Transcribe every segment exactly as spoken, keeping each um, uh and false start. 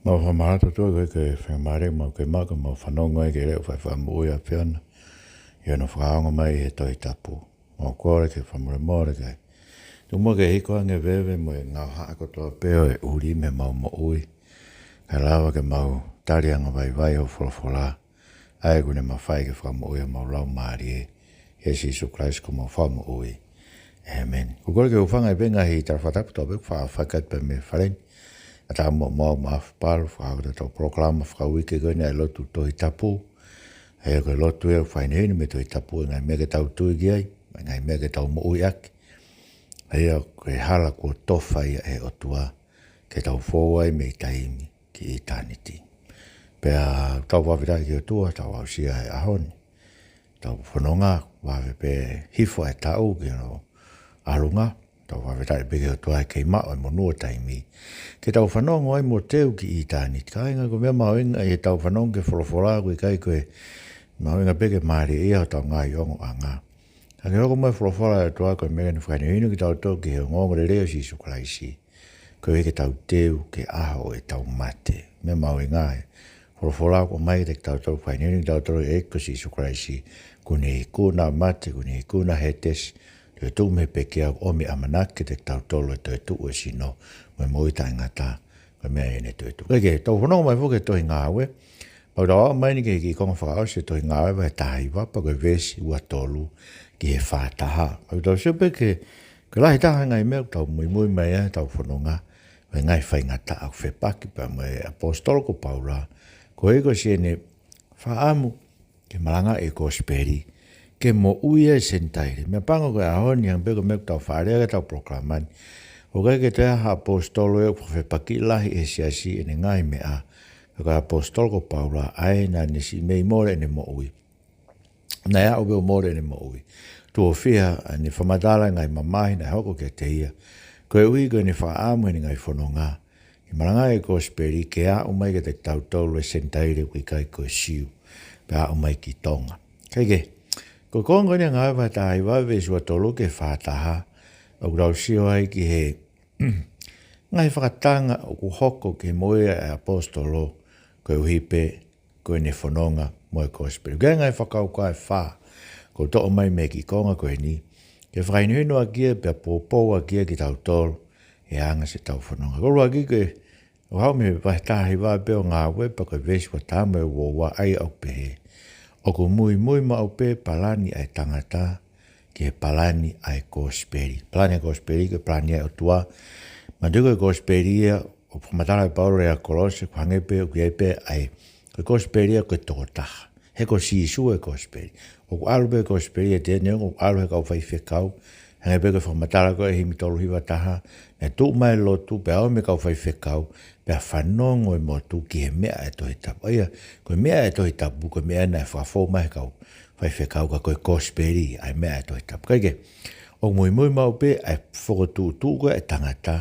Mau fakamālō atu ʻOtua koeʻuhi ko e faingamālie ʻoku mau maʻu ke mau fanongo ai ki he leʻo fai fakamoʻui ʻa e ʻAfiona ʻi hono fakaongo mai ʻi he Tohi Tapu. Mau kole ke fakamolemole ki ai. Tuku muʻa ke hiko ange veve mo e ngaahi haʻa kotoa pē ʻo e ʻuli mei heʻemau moʻui, kae lava ke mau tali angavaivai hoʻo folofola, ʻa ia ʻoku ne mafai ke fakamoʻui homau laumālie. ʻIa Sīsū Kalaisi ko homau Fakamoʻui. ʻĒmeni. ʻOku ou kole ke u hūfanga ʻi he ngaahi tala fakatapu kotoa pē ʻoku faʻa fakatapu mei he fale ni. Kae ʻatā muʻa mo au Maʻafu Palu, fakahoko ʻetau polokalama fakauike ko eni ʻa e lotu Tohi Tapu. ʻA ia ko e lotu ia ʻoku fakahinohino mei he Tohi Tapu e ngaahi meʻa ke tau tui ki ai, mo e ngaahi meʻa ke tau moʻui ʻaki. ʻA ia ko e hala kuo tofa ia ʻe he ʻOtua ke tau fou ai mei taimi ki ʻitāniti. Pea tau fakafetaʻi ki he ʻOtua, tau aʻusia e ʻaho ni. Tau fononga, vave pē hifo e taʻu ki hono ʻalunga, tau fakafetaʻi pē ki he ʻOtua he kei maʻu e monū ʻo e taimi ke tau fanongo ai mo teu ki ʻitāniti. Kāinga, ko e meʻa mahuʻinga ʻi heʻetau fanongo ki he folofola ʻoku ʻikai ko e mahuʻinga pē ke mālieʻia hotau ngaahi ongoʻanga, ka ke hoko mai e folofola ʻa e ʻOtua ko e meʻa ke ne fakahinohino kitautolu ki he ongoongolelei ʻo Sīsū Kalaisi, koeʻuhi ke tau teu ki he ʻaho ʻo ʻetau mate. Meʻa mahuʻinga e folofola ʻoku ʻomai kiate kitautolu, fakahinohino kitautolu ʻe he ʻEiki ko Sīsū Kalaisi, kuo ne ikuna mate, kuo ne ikuna Hētesi, toetuʻu mei he pekia, ʻoku ʻomi e ʻamanaki kiate kitautolu e toetuʻu ʻo e sino mo e moʻui taʻengata, ko e meʻa ʻi heʻene toetuʻu. Kae kehe, tau fanongo mai foki ki he tohi Ngāue. Pea tau aʻu mai eni ki he kiʻi konga fakaʻosi ʻo e tohi Ngāue vahe taha hiva pea ko e veesi ua tolu ki he fā taha. Pea tau sio pē ki he, ko e lahi taha e ngaahi meʻa ʻoku tau muimui mai ai heʻetau fononga, ko e ngaahi faingataʻa ʻoku fepaki pea mo e ʻaposetolo ko Paula, koeʻuhi ko siʻene fakaʻamu ke malangaʻi e kosipeli, ke moʻui ai e Senitaile. Meʻapango ko e ʻaho ni, hangē pē ko e meʻa ʻoku tau faʻa lea ki ai heʻetau polokalama ni, ʻoku ʻikai ke toe ʻi ai ha ʻaposetolo ia ʻoku fepaki lahi ʻi he siasi ʻene ngaahi meʻa, ka ko e ʻaposetolo ko Paula, ʻa ia naʻa ne siʻi mei mole ʻene moʻui. Naʻe aʻu pē ʻo mole ʻene moʻui. Tuʻo fiha ʻene fakamatala e ngaahi mamahi naʻe hoko kiate ia, koeʻuhi ko ʻene fakaʻamu heʻene ngaahi fononga ke malangaʻi e kosipeli, ke aʻu mai kiate kitautolu e Senitaile ʻoku ʻikai ko e Siu, pea aʻu mai ki Tonga. Kae kehe, ko e konga ko eni ʻa Ngāue vahe taha hiva veesi ua tolu ki he fā taha, ʻoku tau sio ai ki he ngaahi fakatanga ʻoku hoko ki he moʻui ʻa e ʻaposetolo, koeʻuhi pē ko ʻene fononga mo e kosipeli. Ko e ngaahi fakakaukau ʻe fā ʻoku toʻo mai mei he kiʻi konga ko eni ke fakahinohino ʻaki ia pea poupou ʻaki ia kitautolu he anga siʻetau fononga. Ko e ʻuluaki ko e, ʻoku haʻu mei he vahe taha hiva pē ʻo Ngāue pea ko e veesi ua taha mo e ua ua, ʻa ia ʻoku pehē: ʻOku muimui maʻu pē palani ʻa e tangata ki he palani ʻa e kosipeli. Palani ʻa e kosipeli ko e palani ʻa e ʻOtua. Manatuʻi ko e kosipeli ia ʻoku fakamatala ʻe Paula ʻia Kolose, ʻoku hangē pē ʻoku ʻi ai pē ʻa e, ko e kosipeli ia ko e tokotaha. He ko Sīsū e kosipeli. ʻOku ʻalu pē e kosipeli ʻiate ia, neongo ʻoku ʻalu he kau faifekau. Hangē pē ko e fakamatala ko ē ʻi he himi tolu hiva taha, naʻe tuʻu mai e lotu, pea ō mai e kau faifekau, pea fanongo e motu ki he meʻa ʻa e Tohi Tapu. ʻA ia, ko e meʻa ʻa e Tohi Tapu, ko e meʻa naʻe fakafou mai he kau faifekau, ka ko e kosipeli ʻa e meʻa ʻa e Tohi Tapu. Kae kehe, ʻoku muimui maʻu pē ʻa e fokotuʻutuʻu ko ē ʻa e tangata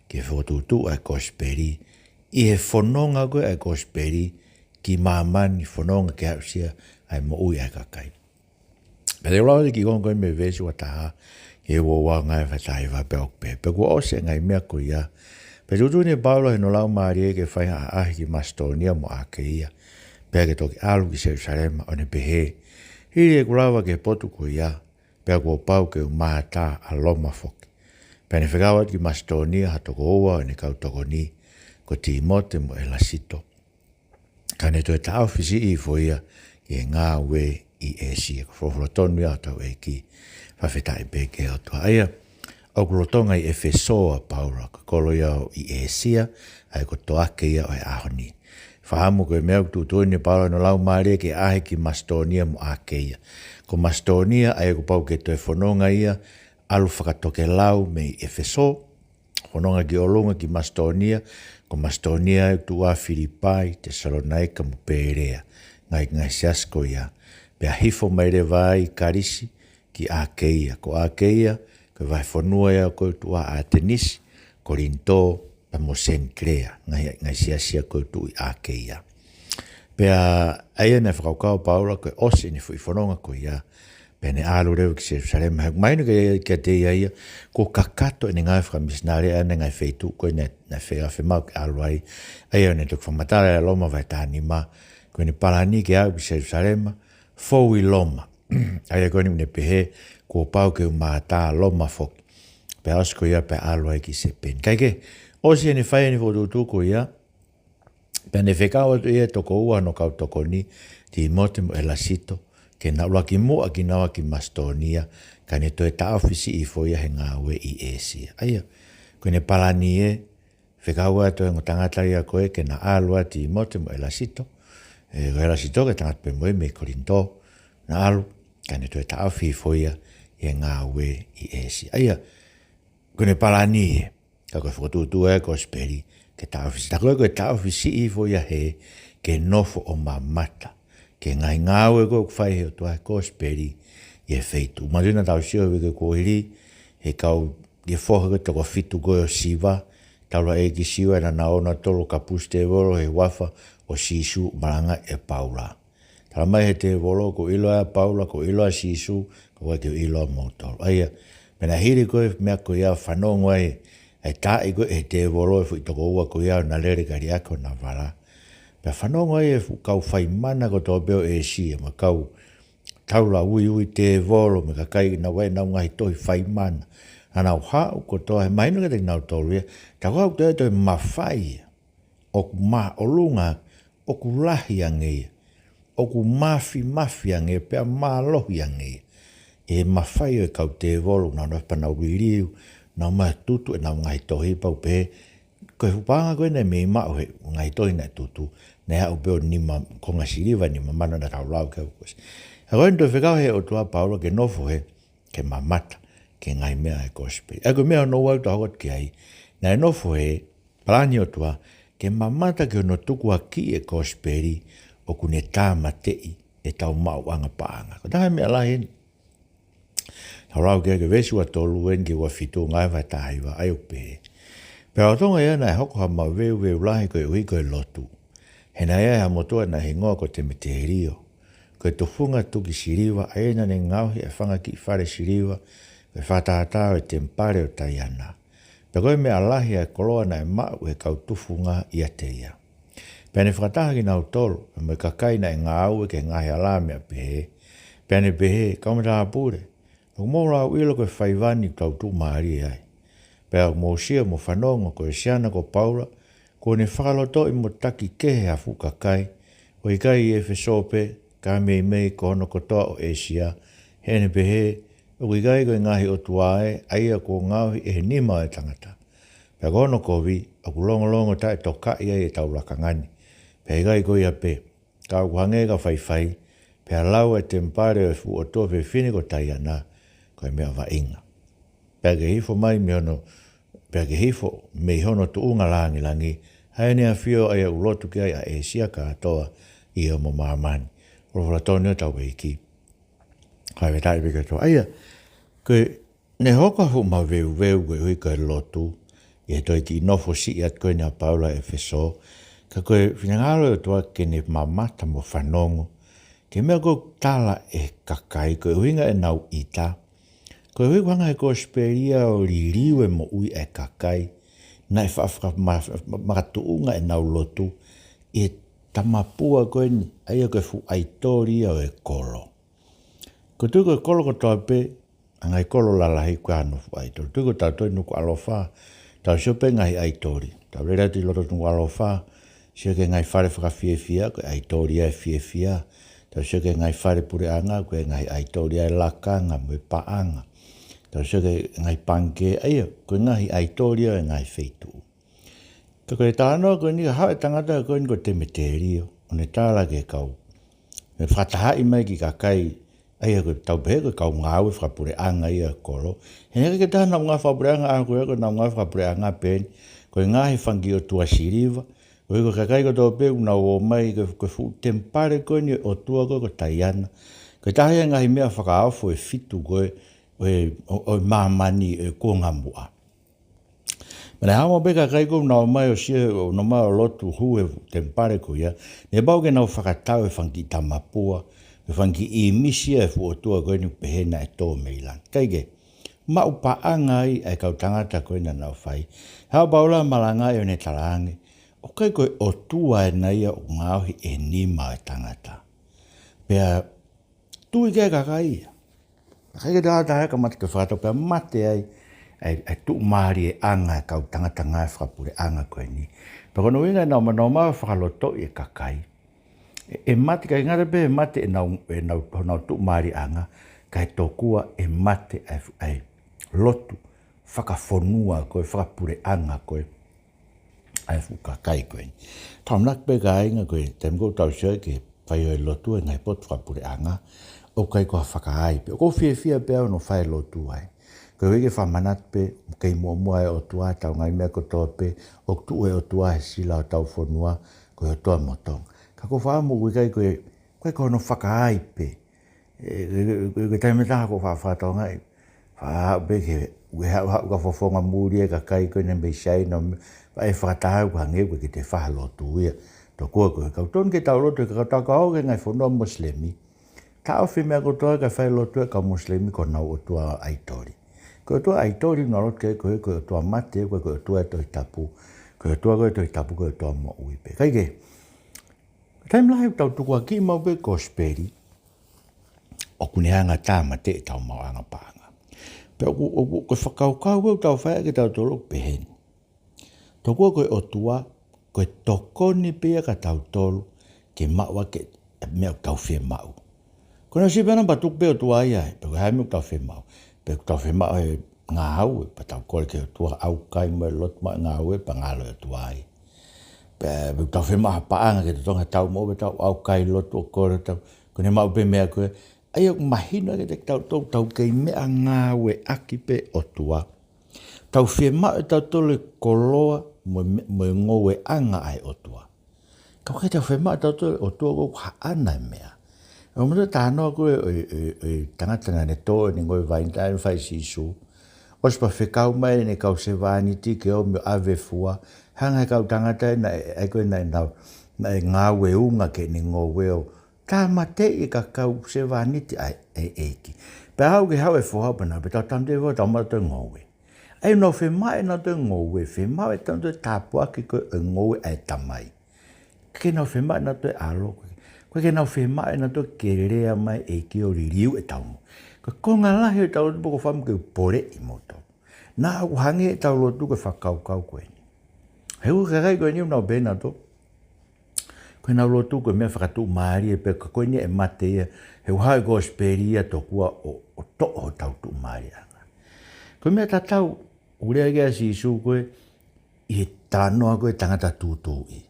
ki he fokotuʻutuʻu ʻa e kosipeli ʻi he fononga ko ē ʻa e kosipeli ki māmani, fononga ke aʻusia ʻa e moʻui ʻa e kakai. Pea te u lau atu e kiʻi konga ko ē mei he veesi ua taha ki he ua ua ʻo Ngāue vahe taha hiva, pea ʻoku pehē: Pea kuo ʻosi e ngaahi meʻa ko ia, pea tuʻutuʻuni ʻe Paula ʻi hono laumālie ke fai ha ʻaʻahi ki Masitōnia mo ʻAkeia, pea ke toki ʻalu ki Selūsalema, ʻo ne pehē: Hili ʻeku lava ki he potu ko ia, pea kuo pau ke u mātā ʻa Loma foki. Pea ne fekau atu ki Masitōnia ha toko ua ʻo ʻene kau tokoni, ko Tīmote mo ʻElasito. Ka ne toe taʻofi siʻi hifo ia ki he ngāue ʻi ʻĒsia. Ko e folofola tonu ia ʻa hotau ʻEiki. Fakafetaʻi pē ki he ʻOtua. ʻA ia, ʻoku lolotonga ʻi ʻEfesō ʻa Paula, ko e kolo ia ʻo ʻi ʻĒsia, ʻa ia ko e toake ia ʻo e ʻaho ni. Fakaʻamu ko e meʻa ʻoku tuʻutuʻuni ʻe Paula hono laumālie ke ʻaʻahi ki Masitōnia mo ʻAkeia. Ko Masitōnia, ʻa ia kuo pau ke toe fononga ia, ʻalu fakatokelau mei ʻEfesō, fononga ki ʻolunga ki Masitōnia, ko Masitōnia ʻoku tuʻu ai ʻa Filipai, Tesalonaika mo Pēlea, ngaahi, ngaahi siasi ko ia. Pea hifo mai leva ai ʻi Kalisi ki ʻAkeia. Ko ʻAkeia, ko e vahefonua ia ʻoku tuʻu ai ʻa ʻAtenisi, Kolinitō, pea mo Senikelea, ngaahi, ngaahi siasi ia ʻoku tuʻu ʻi ʻAkeia. Pea ʻa ia naʻe fakakaukau ʻa Paula ko e ʻosi ʻene foʻi fononga ko ia, Pea ne ʻalu leva ki Selusalema. He mahino ke, kiate ia ia, kuo kakato ʻene ngāue fakamisinale ʻa ʻene ngaahi feituʻu ko ē naʻe, naʻe fie afe mau ke ʻalu ai. ʻA ia ʻo ne toki fakamatala ʻa Loma vahe taha nima, ko ʻene palani ke aʻu ki Selusalema, fou ʻi Loma. ʻA ia ko eni ʻoku ne pehē, kuo pau ke u mātā Loma foki. Pea ʻosi ko ia pea ʻalu ai ki Sipeni. Kae kehe, ʻosi ʻene fai ʻene fokotuʻutuʻu ko ia, pea ne fekau atu ʻe ia e toko ua hono kau tokoni, Tīmote mo ʻElasito, ke na ʻuluaki muʻa kinaua ki Masitōnia, kae ne toe taʻofi siʻi hifo ia he ngāue ʻi ʻĒsia. ʻA ia, ko ʻene palani ē, fekau atu e ongo tangata ia ko ē ke na ʻalu ʻa Tīmote mo ʻElasito, ē, ko ʻElasito ko e tangata pē mo ia mei Kolinitō, na ʻalu, kae ne toe taʻofi hifo ia he ngāue ʻi ʻĒsia. ʻA ia, ko ʻene palani ē, ka ko e fokotuʻutuʻu ē kosipeli, ke taʻofi siʻi. Tā ko ē ko e taʻofi siʻi hifo ia hē, ke nofo ʻo mamata ki he ngaahi ngāue ko ē ʻoku fai he ʻOtua he kosipeli ʻi he feituʻu. Manatuʻi naʻa tau sio he uike kuohili, he kau, ʻi he foha ko ē toko fitu ko ē ʻo Siva, taulaʻeiki Siva naʻa na ō nautolu ʻo kapusi tēvolo he huafa ʻo Sīsū, malangaʻi ʻe Paula. Tala mai he tēvolo, kuo u ʻilo ʻa Paula, kuo u ʻilo ʻa Sīsū, ka ʻoku ʻikai ke u ʻilo ʻa moutolu. ʻA ia, pea naʻe hili ko ē meʻa ko ia fanongo ai, ʻa e taaʻi ko ē ʻe he tēvolo e foʻi toko ua ko ia ʻo na lele ka liʻaki ʻo na vala. Pea fanongo ai e fuʻu kau fai mana kotoa pē ʻo ʻĒsia, mo e kau taula uiui tēvolo, mo e kakai naʻa nau ʻai ʻenau ngaahi tohi fai mana. Naʻa nau haʻu kotoa, he mahino kiate kinautolu ia, tā ko ē ʻoku toe toe mafai ia. ʻOku māʻolunga, ʻoku lahi ange ia, ʻoku mafimafi ange ia, pea mālohi ange ia. ʻI he mafai ʻo e kau tēvolo, naʻa nau pē nau liliu, nau ō mai ʻo tutu ʻenau ngaahi tohi pau pē, ko e fuʻu paʻanga ko ē naʻe mei maʻu he ngaahi tohi naʻe tutu, naʻe aʻu pē ʻo nima konga siliva, nima mano naʻa tau lau ki ai kuo ʻosi. Ka ko eni toe fekau he ʻOtua ʻa Paula ke nofo hē, ke mamata ki he ngaahi meʻa ʻa e kosipeli. ʻA ia ko e meʻa hono ua ʻoku tau hoko atu ki ai, naʻe nofo hē, palani ʻOtua, ke mamata ki hono tukuakiʻi e kosipeli ʻoku ne tāmateʻi ʻetau maʻuʻanga paʻanga. Ko e taha e meʻa lahi eni. Tau lau ki ai ki he veesi ua tolu eni ki he ua fitu, Ngāue vahe taha hiva, ʻa ia ʻoku pehē: Pea lolotonga ia naʻe hoko ha maveuveu lahi koeʻuhi ko e lotu. He naʻe ʻi ai ha motuʻa naʻe hingoa ko Temetelio, ko e tufunga tuki siliva, ʻa ia naʻa ne ngaohi e fanga kiʻi fale siliva, ko e fakatātā ʻo e temipale ʻo Taiana. Pea ko e meʻa lahi ʻa e koloa naʻe maʻu ʻe he kau tufunga ʻiate ia. Pea ne fakataha kinautolu, pea mo e kakai naʻe ngāue ki he ngaahi alā meʻa pehē. Pea ne pehē, Kau matāpule, ʻoku mou lau ʻilo ko e faiva ni ʻoku tau tuʻumālie ai. Pea ʻoku mou sio mo fanongo ko e siana ko Paula, kuo ne fakalotoʻi mo taki kehe ha fuʻu kakai, ʻoku ʻikai ʻi ʻEfesō pē, ka meimei ko hono kotoa ʻo ʻĒsia, heʻene pehē, ʻOku ʻikai ko e ngaahi ʻotua ē, ʻa ia kuo ngaohi ʻe he nima ʻo e tangata. Pea ko hono kovi, ʻoku longolongo taʻetokaʻi ai ʻetau lakanga ni. Pea ʻikai ko ia pē, ka ʻoku hangē ka faifai, pea lau e temipale ʻo e fuʻu ʻotua fefine ko Taiana, ko e meʻa vaʻinga. Pea ke hifo mai mei hono, pea ke hifo mei hono tuʻunga langilangi, ʻa ʻEne ʻAfio ʻa ia ʻoku lotu ki ai ʻa ʻĒsia kātoa ʻi ʻoho mo māmani. Folofola tonu ʻa hotau ʻEiki. Fakafetaʻi pē ki he ʻOtua. ʻA ia, ko e, naʻe hoko ha fuʻu maveuveu koeʻuhi ko e lotu, ʻi he toe kiʻi nofo siʻi atu ko eni ʻa Paula ʻi ʻEfesō, ka ko e finangalo ʻa e ʻOtua ke ne mamata mo fanongo ki he meʻa ko ē ʻoku tala ʻe he kakai, ko e ʻuhinga ʻenau ʻita, ko e ʻuhinga ʻoku hanga ʻe he kosipeli ia ʻo liliu e moʻui ʻa e kakai, naʻe fa-, fa-, ma-, ma-, makatuʻunga ʻenau lotu ʻi he tamapua ko eni, ʻa ia ko e fuʻu ʻaitoli ia ʻo e kolo. Ko e tui ko e kolo kotoa pē, ʻa e ngaahi kolo lalahi ʻoku ʻi ai hano fuʻu ʻaitoli. Tui ko ʻetau tui Nukuʻalofa, tau sio pē ngaahi ʻaitoli. Tau lele atu ʻi loto Nukuʻalofa, sio ki he ngaahi fale fakafiefia, ko e ʻaitoli ia e fiefia. Tau sio ki he ngaahi fale puleʻanga, ko e ngaahi ʻaitoli ia e lakanga mo e paʻanga. Tau sio ki he ngaahi pangikē, ʻa ia, ko e ngaahi ʻaitoli ia e ngaahi feituʻu. Ka ko e talanoa ko eni ka haʻu e tangata ko eni ko Temetelio, ʻo ne tala ki he kau, ʻo ne fakatahaʻi mai ki he kakai, ʻa ia ko e tau pehē ko e kau ngāue fakapuleʻanga ia ʻo e kolo. He naʻe ʻikai ke taha ʻenau ngāue fakapuleʻanga ʻaʻana, ko e ʻenau ngāue fakapuleʻanga pē eni, ko e ngaahi fanga kiʻi ʻotua siliva, ʻoku ʻi ai ko e kakai kotoa pē ʻoku nau ō mai, ko e, ko e fuʻu temipale ko eni ʻo e ʻotua ko ē ko Taiana. Ko e taha ia e ngaahi meʻa fakaofo ʻe fitu ko ē, ʻo e, ʻo, ʻo e māmani ʻo e kuonga muʻa. Pea naʻe haʻu maʻu pē kakai ko ē ʻoku nau ō mai ʻo sio, ʻo nau ō mai ʻo lotu hū he temipale ko ia, naʻe pau ke nau fakatau e fanga kiʻi tamapua, Ko e fanga kiʻi ʻīmisi ia e fuʻu ʻotua ko eni ʻoku pehē naʻe tō mei langi. Kae kehe, maʻu paʻanga ai ʻa e kau tangata ko ē naʻa nau fai. Haʻu ʻa Paula ʻo malangaʻi ʻo ne talaange, ʻoku ʻikai ko e ʻotua ena ia ʻoku ngaohi ʻe he nima ʻo e tangata. Pea tui ki ai e kakai ia. Kae kehe, taha taha ka mate ke fakatau pea mate ai ʻa e, ʻa e tuʻumālieʻanga ʻa e kau tangata ngāue fakapuleʻanga ko eni. Pea ko hono ʻuhinga naʻa nau manao mai ʻo fakalotoʻi e kakai. ʻE, ʻe mate, ʻikai ngata pē ʻe mate ʻenau, ʻenau, honau tuʻumālieʻanga, kae tokua ʻe mate ʻa e, ʻa e lotu fakafonua ko ē, fakapuleʻanga ko ē ʻa e fuʻu kakai ko eni. Tau manatu pē kāinga, ko e taimi ko ē ʻoku tau sio ai ki he fai ʻo e lotu ʻi he ngaahi potu fakapuleʻanga, ʻoku ʻikai ko ha fakaai pē. ʻOku ou fiefia pē au hono fai e lotu ai. Ko e ʻikai ke fakamanatu pē, kei muʻomuʻa e ʻOtua ʻi heʻetau ngaahi meʻa kotoa pē, ʻoku tuʻu e ʻOtua he sila hotau fonua, ko e ʻOtua mo Tonga. Ka ʻoku ou fakaʻamu ʻoku ʻikai ko e, ʻikai ko hono fakaai pē. ʻE, ko e, ko e, ko e taimi ʻe taha ʻoku ou faʻa fakatonga ai. Faʻa haʻu pē ke, ʻoku ke haʻu, haʻu ka fofonga muli e kakai ko eni mei Siaina, ʻo meʻa, faʻa fakataha ʻoku hangē ʻoku ʻikai ke te fai ha lotu ia. Tokua ko e kau tonu ke tau lotu, ka tau ka ō ki he ngaahi fonua Mosilemi, taʻofi e meʻa kotoa kae fai e lotu ʻa e kau Mosilemi ki honau ʻotua ʻaitoli. Ko e ʻotua ʻaitoli naʻa nau lotu ki ai ko e, ko e ʻotua mate, ʻoku ʻikai ko e ʻotua ʻo e Tohi Tapu. Ko e ʻOtua ko ē ʻo e Tohi Tapu ko e ʻOtua moʻui pē. Kae kehe, taimi lahi ʻoku tau tukuakiʻi maʻu pē e kosipeli, ʻoku ne hanga ʻo tāmateʻi ʻetau maʻuʻanga paʻanga. Pea ʻoku, ʻoku, ko e fakakaukau ʻoku tau fai ʻaki ʻe tautolu ʻoku pehē ni. Tokua ko e ʻOtua, ko e tokoni pē ia kia tautolu ke maʻu ʻaki e meʻa ʻoku tau fiemaʻu. Ko hono ʻuhinga pē naʻa pau tuku pē ʻOtua ia, pe ko e hā e meʻa ʻoku tau fiemaʻu. Pe ʻoku tau fiemaʻu e ngāue, pea tau kole ki he ʻOtua, ʻaukai mo e lotu mo e ngāue, pea ngalo e ʻOtua ai. Pe, pe ʻoku tau fiemaʻu ha paʻanga ke totongi ʻetau moʻui, pea tau ʻaukai, lotu ʻo kole, tau, ko ʻene maʻu pē meʻa ko ē. ʻA ia ʻoku mahino kiate kitautolu ʻoku tau kei meʻangāueʻaki pē ʻOtua. Tau fiemaʻu ʻe tautolu e koloa mo e me-, mo e ngoueʻanga ʻa e ʻOtua. Ka ʻoku ʻikai ke tau fiemaʻu ʻe tautolu e ʻOtua ʻoku haʻana e meʻa. ʻOku ou manatu ki he talanoa ko ē ʻo e, ʻo e, ʻo e tangata naʻa ne tō ʻene ngoue vainitā, naʻe fai ʻe Sīsū. ʻOsi pea fekau mai ʻene kau sevāniti ke ō mai ʻo ʻave e fua. Hanga ʻe he kau tangata ē naʻe, ʻa ia ko ē naʻe nau, naʻe ngāueʻanga ki heʻene ngoue ʻo tāmateʻi e kakai, kau sevāniti ʻa e, ʻa e ʻEiki. Pea haʻu ke haʻu e foha pea nau pehē, tau tāmateʻi e foha, tau maʻu ʻetau ngoue. ʻA ia ʻoku nau fiemaʻu ʻe nautolu e ngoue, fiemaʻu ʻe nautolu e tāpuaki ko ē ʻo e ngoue ʻa e Tamai. Ka ʻoku nau fiemaʻu ʻe nautolu e ʻAlo, ko e, ko e ʻikai ke nau fiemaʻu ʻe nautolu ke lea mai e ʻEiki ʻo liliu ʻetau moʻui. Ko e konga lahi ʻo ʻetau lotu, pea ʻoku ou fakaʻamu ke u poleʻi moutolu. Naʻa ʻoku hangē ʻetau lotu ko e fakakaukau ko eni. He ʻoku ʻi ai e kakai ko eni ʻoku nau pehē ʻe nautolu ko ʻenau lotu ko e meʻa fakatuʻumālie pē, ka ko eni ʻe mate ia, he ʻoku haʻu e kosipeli ia tokua ʻo, ʻo toʻo hotau tuʻumālieʻanga. Ko e meʻa tatau ʻoku lea ki ai ʻa Sīsū ko ē ʻi he talanoa ko ē ʻo e tangata tūtuuʻi.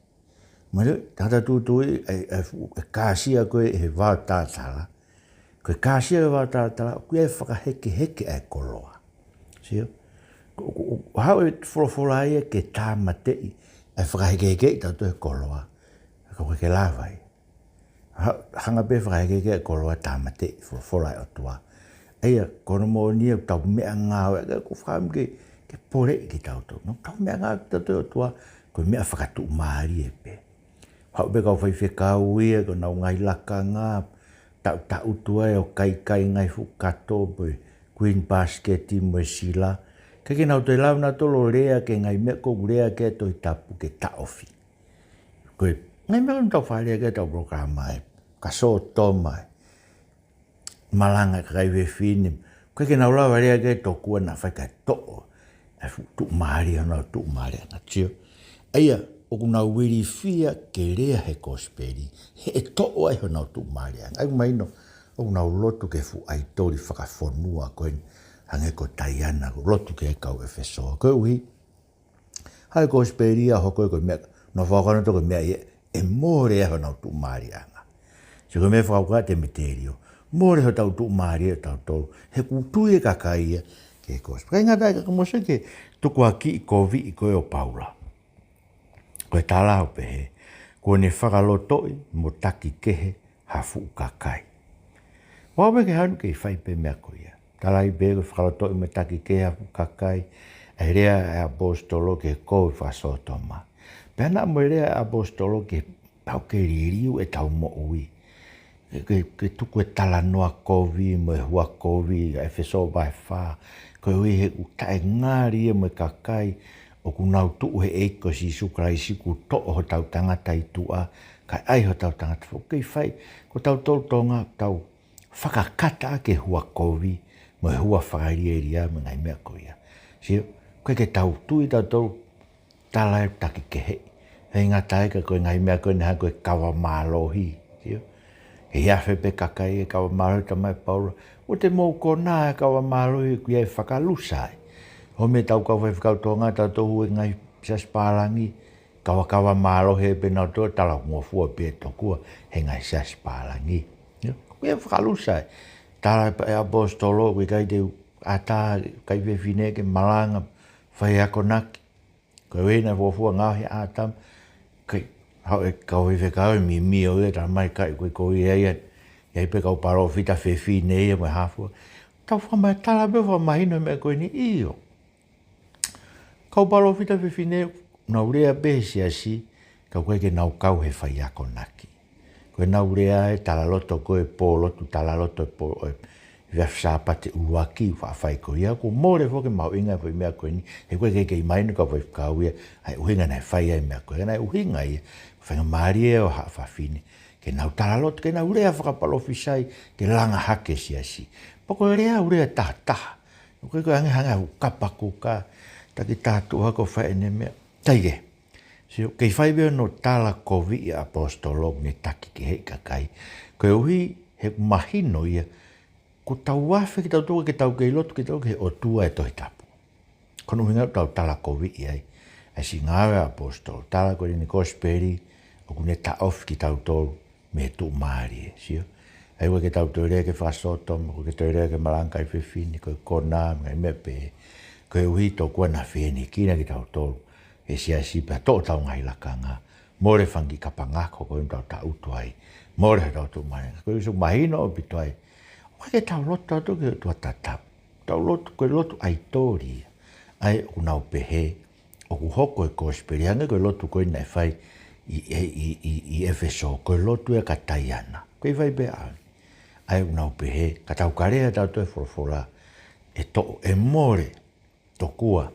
Mahalo, tangata tūtuuʻi, ʻa e, ʻa e fuʻu, e kāsia ko ē he vao talatala. Ko e kāsia he vao talatala, ʻoku ʻi ai e fakahekeheke ʻa e koloa. Sio? Ko, ko, ko, haʻu e folofola ia ke tāmateʻi ʻa e fakahekeheke ʻatautolu he koloa. Ka ʻoku ʻikai ke lava ia. Ha-, hanga pē ʻe he fakahekeheke ʻa e koloa ʻo tāmateʻi e folofola ʻa e ʻOtua. ʻA ia, ko hono moʻoni ia ʻoku tau meʻangāueʻaki, ʻoku ou fakaʻamu ke, ke poleʻi kitautolu. Naʻa tau meʻangāueʻaki ʻatautolu ʻe he ʻOtua, ko e meʻa fakatuʻumālie pē. Haʻu pē kau faifekau ia, ko ʻenau ngaahi lakanga, taʻutaʻutu ai ʻo kaikai ngaahi fuʻu kato, pe green basket mo e sila. Ka ʻoku ʻikai ke nau toe lava nautolu ʻo lea ki he ngaahi meʻa ʻoku lea ki ai e Tohi Tapu ke taʻofi. Ko e ngaahi meʻa ʻoku tau faʻa lea ki ai ʻetau polokalama ē, ka sōtoma ē, malanga e kakai fefine, ʻoku ʻikai ke nau lava lea ki ai tokua naʻa faifai toʻo ʻa e fuʻu tuʻumālie, honau tuʻumālieʻanga, sio. ʻA ia, ʻoku nau ilifia ke lea he kosipeli, he ʻe toʻo ai honau tuʻumālieʻanga. ʻA ia ʻoku mahino, ʻoku nau lotu ki he fuʻu ʻaitoli fakafonua ko eni, hangē ko Taiana, ʻoku lotu ki ai e kau ʻEfesō. Koeʻuhi, haʻu e kosipeli ia ʻo hoko ia ko e meʻa, nau fakakaukau nautolu ko e meʻa ia ʻe mole ai honau tuʻumālieʻanga. Sio, ko e meʻa fakakaukau ʻa Temitēlio. Mole hotau tuʻumālie ʻatautolu. He ʻoku tui e kakai ia ki he kosipeli. Ka ʻikai ngata ai, ka mou sio ki he tukuakiʻi koviʻi ko ē ʻo Paula. Ko e tala ʻoku pehē, kuo ne fakalotoʻi mo takikehe ha fuʻu kakai. Ua pē ke hanu kei fai pē meʻa ko ia. Tala ai pē ko e fakalotoʻi mo takikehe ha fuʻu kakai, ʻa e lea ʻa e ʻaposetolo ki he kovi fakasōtoma. Pea naʻa mo e lea ʻa e ʻaposetolo ki he pau ke liliu ʻetau moʻui. Ke, ke, ke tuku e talanoa kovi mo e hua kovi, ʻa ʻEfesō vahe fā. Koeʻuhi he ʻoku taʻengali ia mo e kakai ʻoku nau tuʻu he ʻEiki ko Sīsū Kalaisi kuo toʻo hotau tangata ʻi tuʻa, kae ʻai hotau tangata foʻou. Kei fai, ko tautolu Tonga, tau fakakata ʻaki e hua kovi mo e hua fakalielia mo e ngaahi meʻa ko ia. Sio, ʻoku ʻikai ke tau tui tautolu tala e taki kehe. He ngata ai ka ko e ngaahi meʻa ko eni hangē ko e kava mālohi. Sio? He ʻi ai pē kakai e kava mālohi, talamai ʻe Paula, ʻoua te mou konā e kava mālohi ʻoku ʻi ai e fakalusa ai. Hangē ko e tau kau faifekau Tonga, tautolu he ngaahi siasi pālangi, kavakava mālohi pē nautolu, talangofua pē tokua he ngaahi siasi pālangi. Sio? ʻOku ʻi ai e fakalusa ai. Tala ʻe ʻaposetolo, ʻoku ʻikai te u ʻatā e kakai fefine ke malanga, fai akonaki. Ko e ʻuhinga fuofua ngaohi ʻa ʻĀtama, ke haʻu e kau faifekau ʻo mimio ia, talamai ʻikai ko e, ko ia ia. ʻI ai pē kau palōfita fefine ia mo e hā fua. Tau fakamatala pē fakamahino e meʻa ko eni, ʻio. Kau palōfita fefine, nau lea pē he siasi, ka ʻoku ʻikai ke nau kau he fai akonaki. Ko ʻenau lea e talaloto ko e pō lotu, talaloto e pō, ʻo e efiafi Sāpate ʻuluaki, faʻa fai ko ia, kuo mole foki e mahuʻinga e foʻi meʻa ko eni, he ʻoku ʻikai ke kei mahino ki he kau faifekau ia ʻa e ʻuhinga naʻe fai ai e meʻa ko ia, naʻe ʻuhinga ia, faingamālie ʻo haʻa fafine ke nau talaloto, ke nau lea fakapalōfisai, ke langa hake e siasi. Pea ko e lea ʻoku lea tahataha. ʻOku ʻikai ko e hangē hangē ʻoku kapa kuka, taki taha tuʻu hake ʻo fai ʻene meʻa. ʻIkai ke. Sio, kei fai pē hono tala koviʻi ʻa ʻaposetolo ʻoku ne taki keheʻi kakai. Koeʻuhi he ʻoku mahino ia, kuo tau afe kitautolu ke tau kei lotu kitautolu ki he ʻOtua ʻo e Tohi Tapu. Ko hono ʻuhinga ʻoku tau tala koviʻi ai ʻa e siʻi ngāue ʻa ʻaposetolo. Tala ko eni e kosipeli ʻoku ne taʻofi kitautolu mei he tuʻumālie, sio. ʻA ia ʻoku ʻikai ke tau toe lea ki he fakasōtoma, ʻoku ʻikai ke toe lea ki he malanga e kakai fefine, ko e konā, mo e ngaahi meʻa pehē. Koeʻuhi tokua naʻa feinga ke kina kitautolu ʻe he siasi pea toʻo hotau ngaahi lakanga. Mole e fanga kiʻi kapangako ko ē ʻoku tau tangutu ai. Mole hotau tuʻumālie. Koeʻuhi ʻoku mahino ʻaupito ai, ʻoku ʻikai ke tau lotu tautolu ki he ʻOtua tatau. Tau lotu, ko e lotu ʻaitoli ia. ʻA ia ʻoku nau pehē, ʻoku hoko e kosipeli hangē ko e lotu ko ē naʻe fai ʻi, ʻi, ʻi, ʻi, ʻi ʻEfesō, ko e lotu ia kia Taiana. Ko e fai pē ʻa e ʻa ia ʻoku nau pehē, ka tau ka lea tautolu e folofola, ʻe toʻo, ʻe mole tokua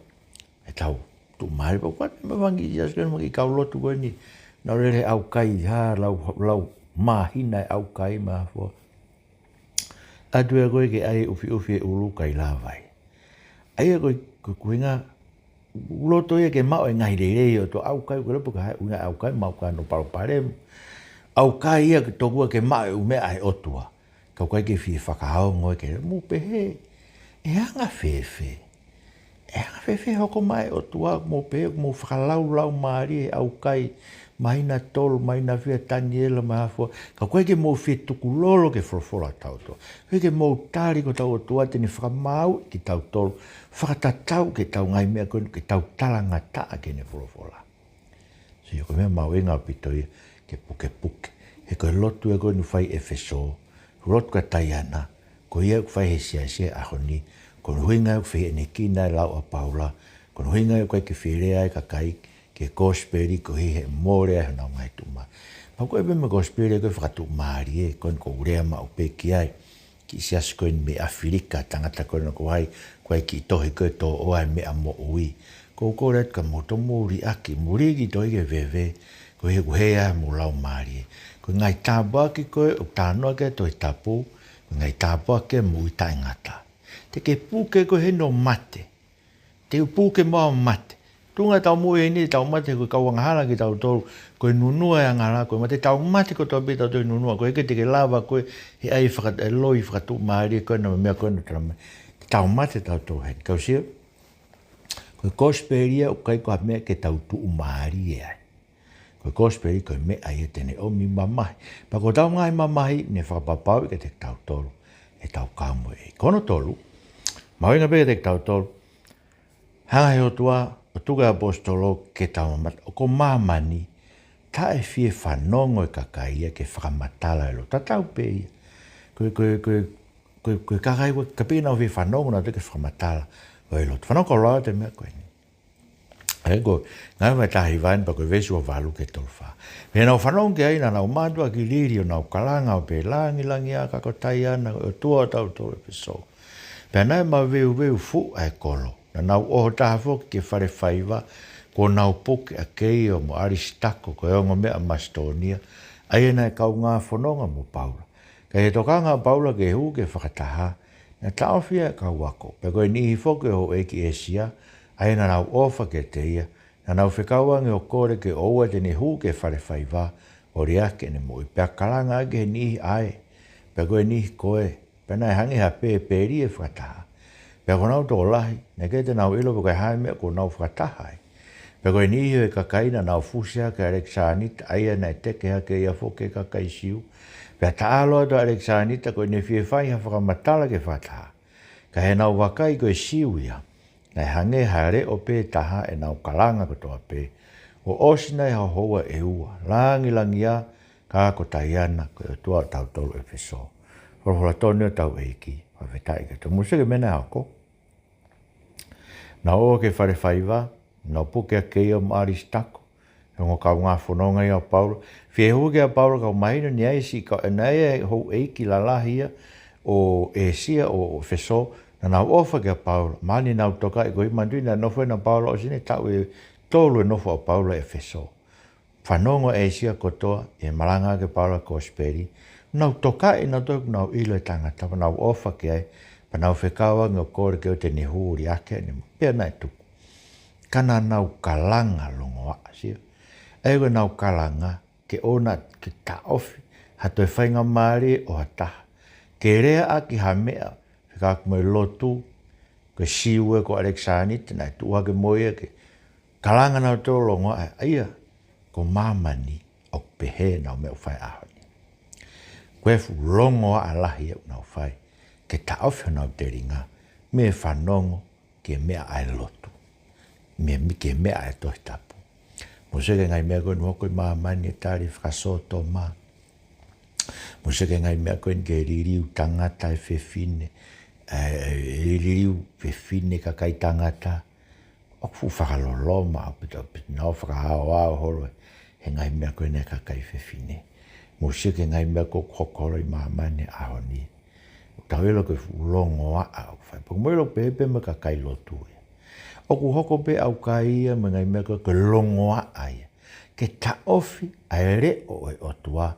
ʻetau tuʻumālie. Pea ʻoku ʻi ai e fanga kiʻi siasi ko eni, fanga kiʻi kau lotu ko eni, nau lele he ʻaukai, ha, lau, lau māhina e ʻaukai mo e hā fua. ʻAtu ia ko ē ke ʻai e ʻufiʻufi e ʻulu, ʻikai lava ia. ʻA ia ko e, ko e ʻuhinga, loto ia ke maʻu e ngaahi lelei ʻo e ʻOtua. ʻAukai, ko e lepo ka hai ʻuhinga ʻaukai, maʻu ka no palopalema. ʻAukai ia ke tokua ke maʻu e ʻū meʻa ʻa e ʻOtua. Ka ʻoku ʻikai ke fie fakaongo ia ke mou pehē, ʻe anga fēfē? ʻE anga fēfē e hoko mai e ʻOtua, mou pehē, mou fakalaulaumālie he ʻaukai, māhina tolu, māhina fiha Taniela mo e hā fua, ka ʻoku ʻikai ke mou fie tukulolo ki he folofola ʻa hotau ʻOtua. ʻIkai ke mou tali ko hotau ʻOtua te ne fakamaauʻi kitautolu, fakatatau ki heʻetau ngaahi meʻa ko eni, ke tau talangataʻa ki heʻene folofola. Sio, ko e meʻa mahuʻinga ʻaupito ia ke pukepuke. He ko e lotu ia ko eni ʻoku fai ʻi ʻEfesō, lotu kia Taiana, ko ia ʻoku fai he siasi he ʻaho ni, ko hono ʻuhinga ia ʻoku feinga ke kina e lau ʻa Paula, ko hono ʻuhinga ia ʻoku ʻikai ke fie lea ai e kakai ki he kosipeli koeʻuhi he mole ai honau ngaahi tuʻumālie. Pea ko e pē mo e kosipeli ko ē fakatuʻumālie, ko eni ʻoku ou lea maʻu pē ki ai. Kiʻi siasi ko eni mei ʻAfilika, tangata ko ena ko hai, ko e kiʻi tohi ko e Tō ʻOa e Meʻa Moʻui. ʻOku ou kole atu kia moutolu mou liʻaki, mou lī e kiʻi tohi ke veve, koeʻuhi ʻoku hē ai homou laumālie. Ko e ngaahi tāpuaki ko ē ʻoku talanoa ki ai e Tohi Tapu, ko e ngaahi tāpuaki e moʻui taʻengata. Te ke puke koe heni ʻo mate. Te u puke mai ʻo mate. Tuʻunga ʻetau moʻui heni, tau mate, ko e kau angahala kitautolu, ko e nunua e angahala, ko e mate, tau mate kotoa pē tautolu he nunua, ʻoku ʻikai te ke lava koe he ʻai faka-, e loi fakatuʻumālie ko ena mo e meʻa ko ena, talamai te tau mate tautolu heni. Kau sio, ko e kosipeli ia ʻoku ʻikai ko ha meʻa ke tau tuʻumālie ai. Ko e kosipeli ko e meʻa ia te ne ʻomi mamahi. Pea ko hotau ngaahi mamahi, ne fakapapauʻi kiate kitautolu ʻetau kau mo e ʻEiki. Ko hono tolu, mahuʻinga pē kiate kitautolu, hanga he ʻOtua ʻo tuku e ʻaposetolo ke tau mamata, ʻoku ko māmani, taʻe fie fanongo e kakai ia ki he fakamatala ʻo e lotu. Tatau pē ia. Ko e, ko e, ko e, ko e, ko e kakai ko ē, kapau ʻoku nau fie fanongo nautolu ki he fakamatala ʻo e lotu. Fanongo kau lau atu e meʻa ko eni. Pea ko e Ngāue vahe taha hiva eni pea ko e veesi ua valu ki he tolu fā. Pea naʻa nau fanongo ki ai naʻa nau mātuʻaki lili ʻo nau kalanga ʻo pehē, Langilangiʻia ka ko Taiana, ko e ʻOtua ʻo tautolu ʻEfesō. Pea naʻe maveuveu fuʻu ʻa e kolo. Naʻa nau ʻoho taha foki ki he fale faiva, kuo nau puke ʻa Keio mo ʻAlisitako, ko e ongo meʻa ʻa Masitōnia, ʻa ia naʻe kaungā fononga mo Paula. Ka ʻi he tokanga ʻa Paula ke hū ki he fakataha, naʻe taʻofi ʻa e kau ako. Pea ko e niʻihi foki ʻo e houʻeiki ʻĒsia, ʻa ia naʻa nau ʻofa kiate ia, naʻa nau fekau ange ʻo kole ke ʻoua te ne hū ki he fale faiva, ʻo liʻaki ʻene moʻui. Pea kalanga ʻaki ʻe he niʻihi ʻa ē, pea ko e niʻihi ko ē, pea naʻe hangē ha pēpeli ʻa e fakataha. Pea ko honau tokolahi, naʻe ʻikai te nau ʻilo pe ko e hā e meʻa kuo nau fakataha ai. Pea ko e niʻihi ʻo e kakai naʻa nau fusi hake ʻa ʻAlekisānita, ʻa ia naʻe teke hake ia foki ʻe he kakai Siu. Pea taʻalo atu ʻa ʻAlekisānita ko ʻene fie fai ha fakamatala ki he fakataha. Ka ʻi heʻenau vakai ko e Siu ia, naʻe hangē ha leʻo pē taha ʻenau kalanga kotoa pē. ʻO ʻosi nai ha houa ʻe ua, Langilangiʻia ka ko Taiana, ko e ʻOtua ʻo tautolu ʻEfesō. Folofola tonu ʻa hotau ʻEiki, fakafetaʻi ki he Tamai. Mou sio ki he meʻa naʻe hoko. Naʻa nau ō ki he fale faiva, naʻa nau puke ʻa Keio mo ʻAlisitako, he ongo kaungā fononga ia ʻo Paula. Fie hū ki ai ʻa Paula, ka ʻoku mahino naʻe ʻi ai e siʻi kau, naʻe ʻi ai e houʻeiki lalahi ia ʻo ʻĒsia ʻo, ʻo ʻEfesō, naʻa nau ʻofa kia Paula. Mahalo naʻa nau tokaʻi, ko e manatuʻi naʻe nofo ʻena Paula ʻosi ʻene taʻu ʻe tolu e nofo ʻa Paula ʻi ʻEfesō. Fanongo ʻa ʻĒsia kotoa ʻi he malanga ʻa Paula e kosipeli. Nau tokaʻi, nau tokaʻi, nau ʻilo e tangata, pea nau ʻofa ki ai, pea nau fekau ange ʻo kole ke ʻoua te ne hū, liʻaki ʻene moʻui, pea naʻe tuku. Ka naʻa nau kalanga longoaʻa, sio. ʻA ia ko ʻenau kalanga, ke ʻoua ke taʻofi ha toe faingamālie ʻo ha taha ke leaʻaki ha meʻa fekauʻaki mo e lotu, ko e Siu ē ko ʻAlekisānita naʻe tuʻu hake mo ia ke kalanga nautolu longoaʻa, ʻa ia ko māmani ʻoku pehē ʻenau meʻa ʻoku fai he ʻaho ni. Ko e fuʻu longoaʻa lahi ʻoku nau fai ke taʻofi honau telinga mei he fanongo ki he meʻa ʻa e lotu, mei, mei ki he meʻa ʻa e Tohi Tapu. Mou sio ki he ngaahi meʻa ko eni ʻoku hoko ʻi māmani, e tali fakasōtoma. Mou sio ki he ngaahi meʻa ko eni ki he liliu tangata ʻa e fefine, ē, ē, liliu fefine kakai tangata. ʻOku fuʻu fakaloloma ʻaupito, ʻaupito, nau fakahaohaoa holo he ngaahi meʻa ko eni ʻa e kakai fefine. Mou sio ki he ngaahi meʻa ko ē ʻoku hoko holo ʻi māmani he ʻaho ni. ʻOku tau ʻilo ko e fuʻu longoaʻa ʻoku fai. Pea mou ʻilo pē pē mo e kakai lotu ia. ʻOku hoko pē ʻaukai ia mo e ngaahi meʻa ko ē, ko e longoaʻa ia ke taʻofi ʻa e leʻo ʻo e ʻOtua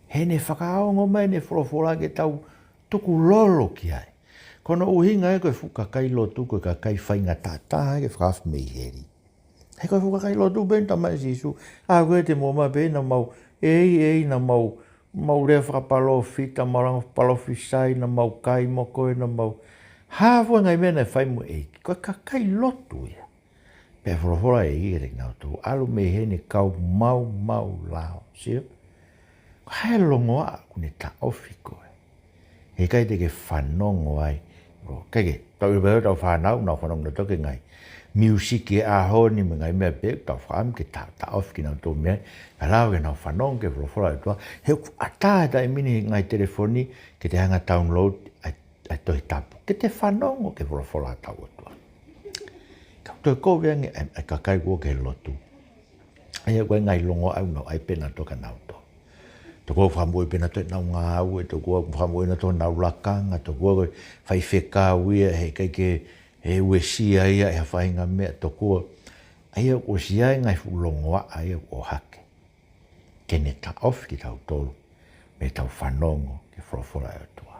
heʻene fakaongo mai ʻene folofola ke tau tukulolo ki ai. Ko hono ʻuhinga ia ko e fuʻu kakai lotu ko e kakai faingataʻa taha ke fakaafe mei heli. He ko e fuʻu kakai lotu pē naʻe talamai ʻe Sīsū, ʻa ē ko ē te mou ō mai pē naʻa mau, ʻei, ʻei, naʻa mau, mau lea fakapalōfita, mau langa palōfisai, naʻa mau kai mo koe, naʻa mau, hā fua e ngaahi meʻa naʻe fai mo e ʻEiki. Ko e kakai lotu ia. Pea folofola ʻe ia kiate kinautolu, ʻalu mei heni kau maumau lao, sio? Ko e hā e longoaʻa ʻoku ne taʻofi koe? He ʻikai te ke fanongo ai. ʻOku ʻikai ke, tau ʻilo pē ʻetau fānau, nau fanongo nautolu ki he ngaahi miusiki ʻa e ʻaho ni mo e ngaahi meʻa pehē, tau fakaʻamu ke ta-, taʻofi kinautolu mei ai. Ka lava ke nau fanongo ki he folofola ʻa e ʻOtua. He ʻoku ʻatā he taimi ni he ngaahi telefoni, ke te hanga download ʻa e ʻa e Tohi Tapu, ke te fanongo ki he folofola ʻa hotau ʻOtua. Ka ʻoku toe kovi ange ʻa e, ʻa e kakai ko ē ki he lotu. ʻA ia ko e ngaahi longoaʻa ʻoku nau ʻai pē nautolu kia nautolu. Tokua ʻoku fakamoʻui pē nautolu ʻenau ngāue, tokua ʻoku fakamoʻui nautolu ʻenau lakanga, tokua ko e faifekau ia, he ʻikai ke, he uesia ia ʻe ha faʻahinga meʻa, tokua. ʻA ia ʻoku ʻosi ʻi ai e ngaahi fuʻu longoaʻa ia ʻoku ʻohake ke ne taʻofi kitautolu mei heʻetau fanongo ki he folofola ʻa e ʻOtua.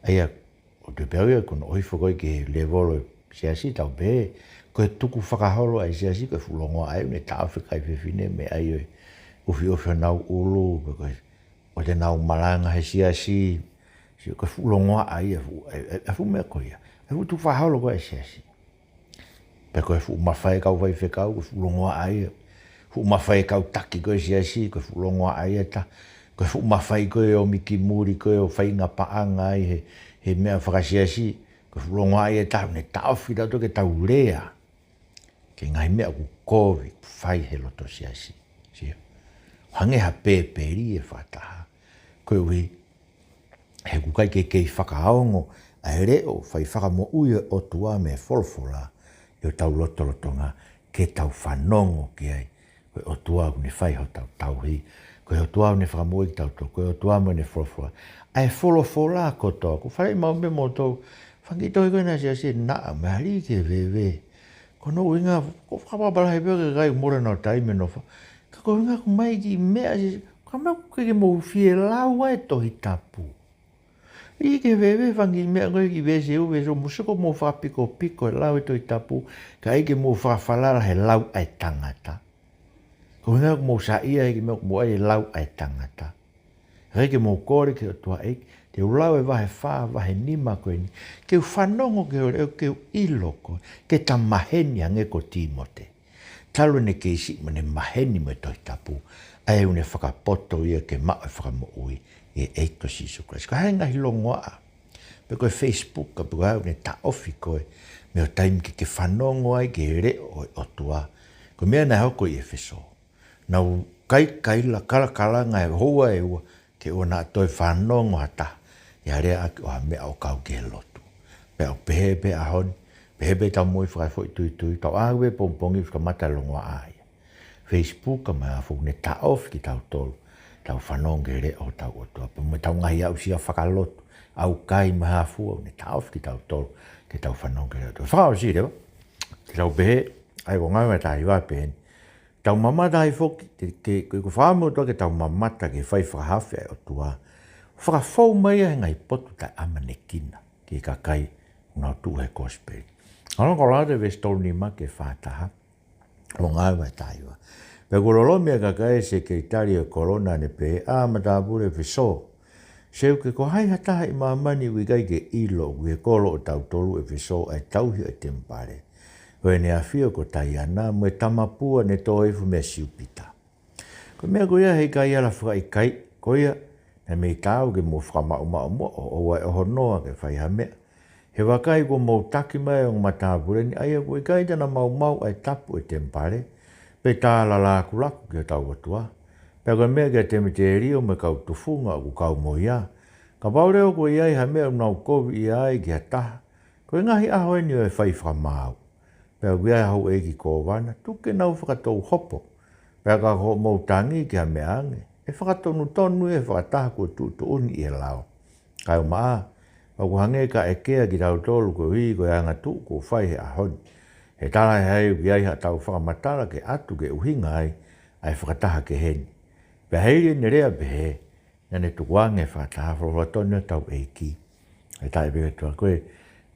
ʻA ia, ʻoku ou tui pē au ia ko hono ʻohifo ko ē ki he lēvolo ʻo e siasi, tau pehē, ko e tukufakaholo ʻa e siasi, ko e fuʻu longoaʻa ia ʻoku ne taʻofi e kakai fefine mei he ʻufiʻufi honau ʻulu, pe ko e, ʻoua te nau malanga he siasi, sio, ko e fuʻu longoaʻa ia, fuʻu, ʻa e, ʻa e, ʻa e fuʻu meʻa ko ia, ʻa e fuʻu tukufakaholo ko ē ʻa e siasi. Pe ko e fuʻu mafai e kau faifekau, ko e fuʻu longoaʻa ia. Fuʻu mafai e kau taki ko ē ʻo e siasi, ko e fuʻu longoaʻa ia ʻe taha. Ko e fuʻu mafai ko ē ʻo ō mai ki muli ko ē ʻo fai e ngaahi paʻanga ai he, he meʻa fakasiasi, ko e fuʻu longoaʻa ia ʻe taha, ʻoku ne taʻofi kitautolu ke tau lea ki he ngaahi meʻa ʻoku kovi ʻoku fai he loto siasi. Sio? Hangē ha pēpeli ʻe fakataha. Koeʻuhi he ʻoku ʻikai ke kei fakaongo ʻa e leʻo fai fakamoʻui ʻa e ʻOtua mei he folofola ʻi hotau lotolotonga, ke tau fanongo ki ai. Ko e ʻOtua ʻoku ne fai hotau tauhi. Ko e ʻOtua ʻoku ne fakamoʻui kitautolu. Ko e ʻOtua mo ʻene folofola. ʻA e folofola kotoa. ʻOku fai mau me moutolu. Fanga kiʻi tohi ko ena sia sia naʻa, mali ke veve. Ko hono ʻuhinga, ko fakapapala he pio ke kai mora nau taimi nofo. Ka ko e ʻuhinga ʻoku mai kiʻi meʻa si, ka mau ke ke mou fie lau ʻa e Tohi Tapu. ʻIkai ke veve fanga kiʻi meʻa ko e kiʻi veesi ʻe ua veesi ua, mou sio ko mou fakapikopiko e lau e Tohi Tapu, ka ʻikai ke mou fakafalala he lau ʻa e tangata. Ko e ʻuhinga ʻoku mou saiʻia he kiʻi meʻa ʻoku mou ʻai e lau ʻa e tangata. ʻIkai ke mou kole ki he ʻOtua ʻEiki, te u lau e vahe fā, vahe nima ko eni, ke u fanongo ki ho leʻo, ke u ʻilo koe, ke ta maheni hangē ko Tīmote. Talu ʻene kei siʻi mo ʻene maheni mo e Tohi Tapu, ʻa ia ʻoku ne fakapoto ia ke maʻu e fakamoʻui ʻi he ʻEiki ko Sīsū Kalaisi. Ko e hā e ngaahi longoaʻa, pe ko e Facebook, pe ko e hā ʻoku ne taʻofi koe mei ho taimi ke ke fanongo ai ki he leʻo ʻo e ʻOtua. Ko e meʻa naʻe hoko ʻi ʻEfesō. Nau kaikaila, kalakalanga e houa ʻe ua, ke ʻoua naʻa toe fanongo ha taha ʻi ha lea ʻaki ʻo ha meʻa ʻo kau ki he lotu. Pea ʻoku pehē pē ʻaho ni, pehē pē ʻetau moʻui fakafoʻituitui, tau ʻā pē pongipongi ʻo kamata longoaʻa ia. Facebook, ka mai a foʻou ne taʻofi kitautolu, tau fanongo ki he leʻo ʻo hotau ʻOtua. Pea mo ʻetau ngaahi aʻusia fakalotu, ʻaukai mo e hā fua, ne taʻofi kitautolu, ke tau fanongo ki he leʻo ʻo e ʻOtua. Fakaʻosi leva, ke tau pehē, ʻa ia ko e ngāue ʻa e taha hiva pehē ni. Tau mamata ai foki, ke, ke, ke, ko e fakaʻamu ʻOtua ke tau mamata ki he fai fakahaofi ʻa e ʻOtua. Fakafou mai ia he ngaahi potu taʻeʻamanekina ki he kakai ʻoku nau tuʻu he kosipeli. Hanga ko e lau atu e veesi tolu nima ki he fā taha ʻo e ngāue ʻa e taha hiva. Pea kuo lolomi ʻa e kakai ʻa e sekelitali ʻo e kolo, naʻa ne pehē, ʻA matāpule ʻEfesō, seuke, ko hai ha taha ʻi māmani ʻoku ʻikai ke ʻilo ʻoku ʻi he kolo ʻo tautolu ʻEfesō ʻa e tauhi ʻo e temipale ʻo ʻEne ʻAfio ko Taiana, mo e tamapua ne tō hifo meia Siupita? Ko e meʻa ko ia he ʻikai ala fakaʻikaiʻi, ko ia, naʻe mei taau ke mou fakamaʻumaʻu muʻa ʻo ʻoua ʻe ʻohonoa ke fai ha meʻa. He vakai, kuo mou taki mai ʻa e ongo matāpule ni, ʻa ia ʻoku ʻikai te na maumauʻi ʻa e tapu ʻo e temipale, pe tā lalākulaku ki hotau ʻOtua. Pea ko e meʻa kia Temitēlio mo e kau tufunga ʻoku kau mo ia. Kapau leva kuo ʻi ai ha meʻa ʻoku nau koviʻia ai ki ha taha, ko e ngaahi ʻaho eni ʻo e fai fakamaau. Pea ʻoku ʻi ai ha houʻeiki kōvana, tuku ke nau fakatou hopo. Pea ka ko hoʻomou tangi ki ha meʻa ange, ʻe fakatonutonu ia he fakataha kuo tuʻutuʻuni ʻi he lao. Kaeʻumaʻā, ʻoku hangē ka ʻekea kitautolu koeʻuhi ko e angatuʻu kuo fai he ʻaho ni. He talaʻehai ʻoku ʻi ai haʻatau fakamatala ke ʻatu ke ʻuhinga ai ʻa e fakataha kehe ni. Pea hili ʻene lea pehē, naʻa ne tukuange e fakataha. Folofola tonu ʻa hotau ʻEiki. ʻE taʻe pē tua ko e,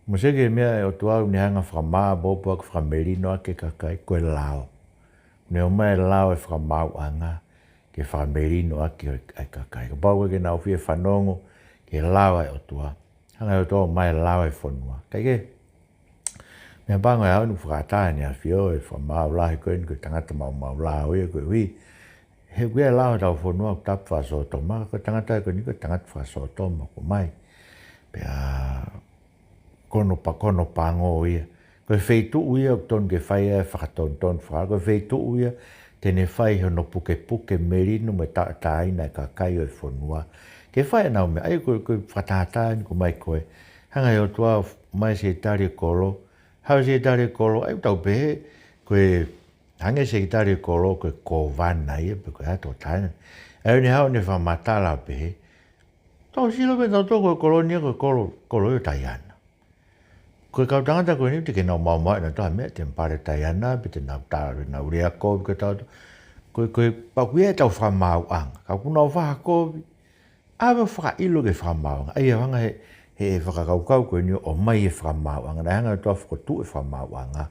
mou sio ki he meʻa ʻa e ʻOtua ʻoku ne hanga ʻo fakamāʻopoʻopo ʻaki, fakamelino ʻaki e kakai, ko e lao. Ne ʻomai e lao e fakamaauʻanga ke fakamelino ʻaki ʻa e kakai. Kapau ʻoku ʻikai ke nau fie fanongo ki he lao ʻa e ʻOtua, hanga ʻe he ʻOtua ʻo ʻomai e lao e fonua. Kae kehe, meʻapango ʻe ʻaho ni ʻoku fakaʻatā ʻEne ʻAfio e fakamaau lahi ko eni, ko e tangata maumau lao ia koeʻuhi he ʻoku ʻi ai e lao ʻetau fonua ʻoku tapu fakasōtoma, ko e tangata ko eni ko e tangata fakasōtoma ʻoku ʻomai. Pea ko hono pa-, ko hono pango ia. Ko e feituʻu ia ʻoku tonu ke fai ai e fakatonutonu faka-, ko e feituʻu ia te ne fai hono pukepuke melino mo e tauʻatāina e kakai ʻo e fonua. Ke fai ʻenau meʻa, ʻa ia ko e, ko e fakatātā eni ʻoku ʻomai ko e, hanga ʻe he ʻOtua ʻo ʻomai e sekelitali ʻo e kolo, haʻu e sekelitali ʻo e kolo, ʻa ia ʻoku tau pehē, ko e hangē e sekelitali ʻo e kolo ko e kōvana ia, pe ko e ʻa e tauʻatāina. ʻA ia ʻoku ne haʻu ʻo ne fakamatala pehē, tau sio pē tautolu ko e kolo ni ia, ko e kolo, kolo ia ʻo Taiana. Ko e kau tangata ko eni ʻoku teʻeki ke nau maumauʻi ʻe nautolu ha meʻa, temipale ʻo Taiana, pe te nau tā, pe nau lea kovi ko tautolu. Ko e, ko e, pea ʻoku ʻi ai ʻetau fakamaauʻanga. Ka ʻoku nau fakakovi, ʻave ʻo fakaʻilo ki he fakamaauʻanga. ʻA ia ʻoku hanga ʻe he, he fakakaukau ko eni ʻo ʻomai e fakamaauʻanga. Naʻe hanga ʻe he ʻOtua ʻo fokotuʻu e fakamaauʻanga.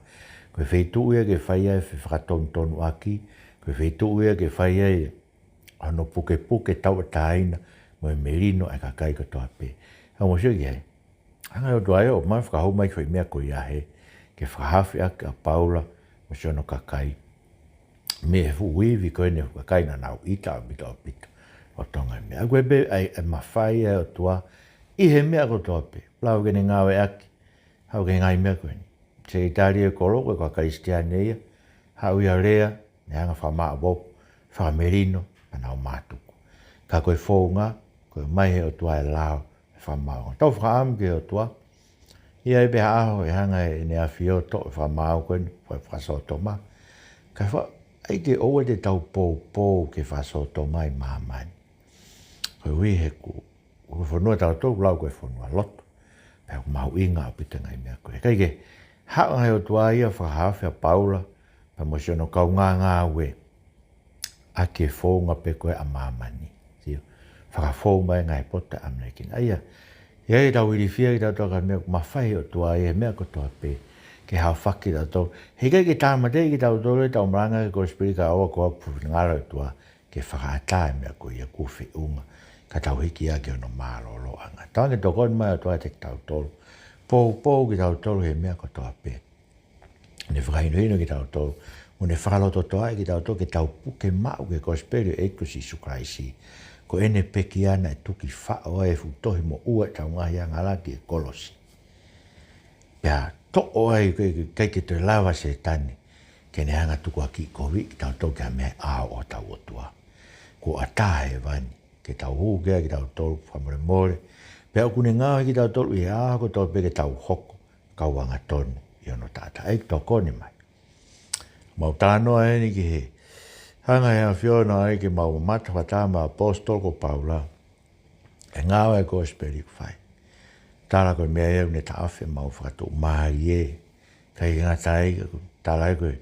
Ko e feituʻu ia ke fai ai e fefakatonutonu ʻaki. Ko e feituʻu ia ke fai ai hono pukepuke, tauʻatāina mo e melino ʻa e kakai kotoa pē. Ka mou sio ki ai. Hanga ʻe he ʻOtua ia ʻo ʻomai e fakahū mai e foʻi meʻa ko ia he, ke fakahaofi ʻaki ʻa Paula mo siʻono kakai mei he fuʻu ivi ko eni ʻo e fuʻu kakai naʻa nau ʻita ʻaupito ʻaupito lolotonga e meʻa. ʻOku ʻi ai pē ʻa e, ʻa e mafai ʻa e ʻOtua ʻi he meʻa kotoa pē. Plau ke ne ngāueʻaki, haʻu ki he ngaahi meʻa ko eni. Sekelitali ʻo e kolo ko e kau Kalisitiane ia, haʻu ia ʻo lea, ne hanga ʻo fakamāʻopoʻopo, fakamelino, pea nau mātuku. Ka ko e founga, ko e ʻomai ʻe he ʻOtua e lao e fakamaau. Tau fakaʻamu ki he ʻOtua, ʻe ʻi ai pē ha ʻaho ʻe hanga ʻe ʻEne ʻAfio ʻo toʻo e fakamaau ko eni, ko e fakasōtoma, Ka fa, ʻai ke ʻoua te tau poupou ke fakasōtoma ʻi māmani. Koeʻuhi he ko e fonua ʻa tautolu lau ko e fonua lotu. Pea ʻoku mahuʻinga ʻaupito e ngaahi meʻa ko ē. Kae kehe, haʻu e ʻOtua ia fakahaofi ʻa Paula, pea mo siʻono kaungāngāue, ʻaki e founga pē ko ē ʻa māmani. Sio, fakafou mai e ngaahi poto ʻa e ʻAmelika. ʻA ia, ʻi ai ʻetau ilifia kitautolu ki he meʻa ʻoku mafai ʻOtua ia he meʻa kotoa pē, ke haofaki kitautolu. Heʻikai ke tāmateʻi kitautolu ʻetau malanga ki he kosipeli kae ʻoua kuo finangalo e ʻOtua ke fakaʻatā e meʻa ko ia kuo feʻunga, ka tau hiki ia ki hono mālōlōʻanga. Tauange tokoni mai ʻOtua kiate kitautolu. Poupou kitautolu he meʻa kotoa pē. Ne fakahinohino kitautolu, mo ne fakalototoʻaʻi kitautolu ke tau puke maʻu ki he kosipeli ʻo e ʻEiki ko Sīsū Kalaisi. Ko ʻene pekia naʻe tuki faʻo ai e fuʻu tohi moʻua ʻetau ngaahi angahala ki he kolosi. Pea toʻo ai, ʻikai ke, ʻikai ke toe lava ʻe Sētane ke ne hanga ʻo tukuakiʻi koviʻi kitautolu ki ha meʻa ʻi he ʻao ʻo hotau ʻOtua. Kuo ʻatā ʻe hēvani ke tau hū ki ai kitautolu fakamolemole. Pea ʻoku ne ngaohi kitautolu ʻi he ʻaho kotoa pē ke tau hoko ko e kau angatonu ʻi hono taʻataʻa. ʻEiki, tokoni mai. Mau talanoa eni ki he hanga ʻe he ʻAfiona ai ke mau mamata fakataha mo e ʻaposetolo ko Paula, e ngāue ʻa e kosipeli ʻoku fai. Tala ko e meʻa ia ʻoku ne taʻofi ʻemau fakatuʻumālie. ʻIkai ke ngata ai, ka ʻoku tala ai ko e,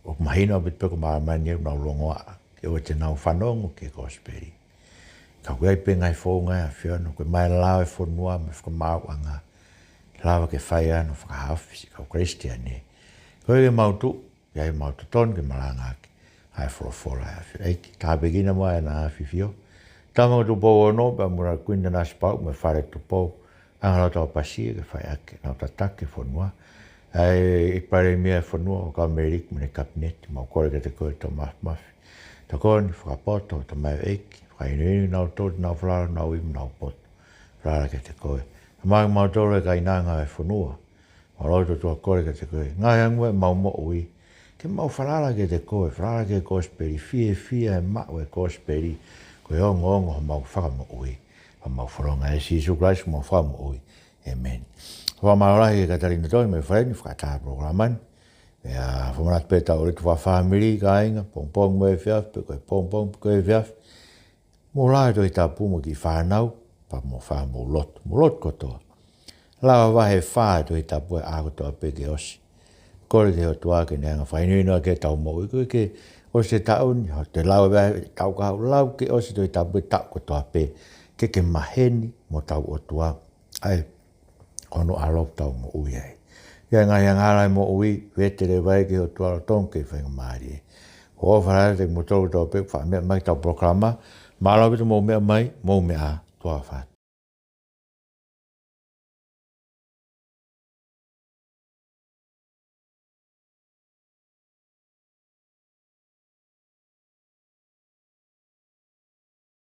ʻoku mahino ʻaupito pē ko māmani ʻoku nau longoaʻa ke ʻoua te nau fanongo ki he kosipeli. Ka ʻoku ʻi ai pē ngaahi founga ʻa e ʻAfiona, ko e maʻu lao e fonua mo e fakamaauʻanga, lava ke fai ai hono fakahaofi siʻi kau Kalisitiane. Ko ia ke mau tuʻu, pea ʻi ai ʻemau totonu ke malangaʻaki ʻa e folofola ʻa e ʻAfiona. ʻEiki, tāpuekina muʻa ʻEne ʻAfio. Tama ko Tupou Ono, pea mo Lord Quinton Nasipau, mo e Fale Tupou, Angalau Tauapasi ke fai ʻaki ʻenau tataki e fonua. ʻA e ʻEiki Palēmia e fonua, ʻo ka Meliki mo ʻene kapineti, mau kole kiate koe ʻo tau mafimafi. Tokoni, fakapoto, tamaioʻeiki, fakahinohino kinautolu, ʻenau falala, ʻenau ivi, ʻenau poto. Falala kiate koe. Tamaiki, mautolu e kainanga e fonua. Mau lotu ʻOtua, kole kiate koe. Ngaahi anguʻi ʻemau moʻui, ke mau falala kiate koe, falala ki he kosipeli, fiefia he maʻu e kosipeli, ko e ongoongo homau fakamoʻui. Pea mau fononga ʻia Sīsū Kalaisi homau Fakamoʻui. ʻĒmeni. Fakamālō lahi ki he Katalina Toi mei Faleni, fakaʻatā e polokalama ni. Pea fakamanatu pē ʻetau ʻōlita fakafāmili, kāinga, pongipongi mo e efiafi, pe ko e pongipongi pe ko e efiafi. Mou lau e Tohi Tapu mo e kiʻi fānau, pea mou fai hoʻomou lotu, mou lotu kotoa. Lau e vahe ʻe fā e Tohi Tapu he ʻaho kotoa pē ke ʻosi. Kole ki he ʻOtua ke ne hanga ʻo fakahinohino ʻaki ʻetau moʻui, ʻoku ʻikai ke ʻosi e taʻu ni, ʻo te lau e vahe, taʻu kahaʻu, lau ke ʻosi e Tohi Tapu he taʻu kotoa pē, ke ke maheni mo hotau ʻOtua. ʻA ia, ko hono ʻAlo ʻoku tau moʻui ai. ʻI he ngaahi angahala e moʻui, vete leva ia ki he ʻOtua lolotonga ʻoku ke faingamālie. ʻOfa lahi atu kiate kimoutolu kotoa pē ʻoku faʻa meʻa mai ki heʻetau polokalama. Mālō ʻaupito hoʻomou meʻa mai, mou meʻa ā, tuʻa ʻofa atu.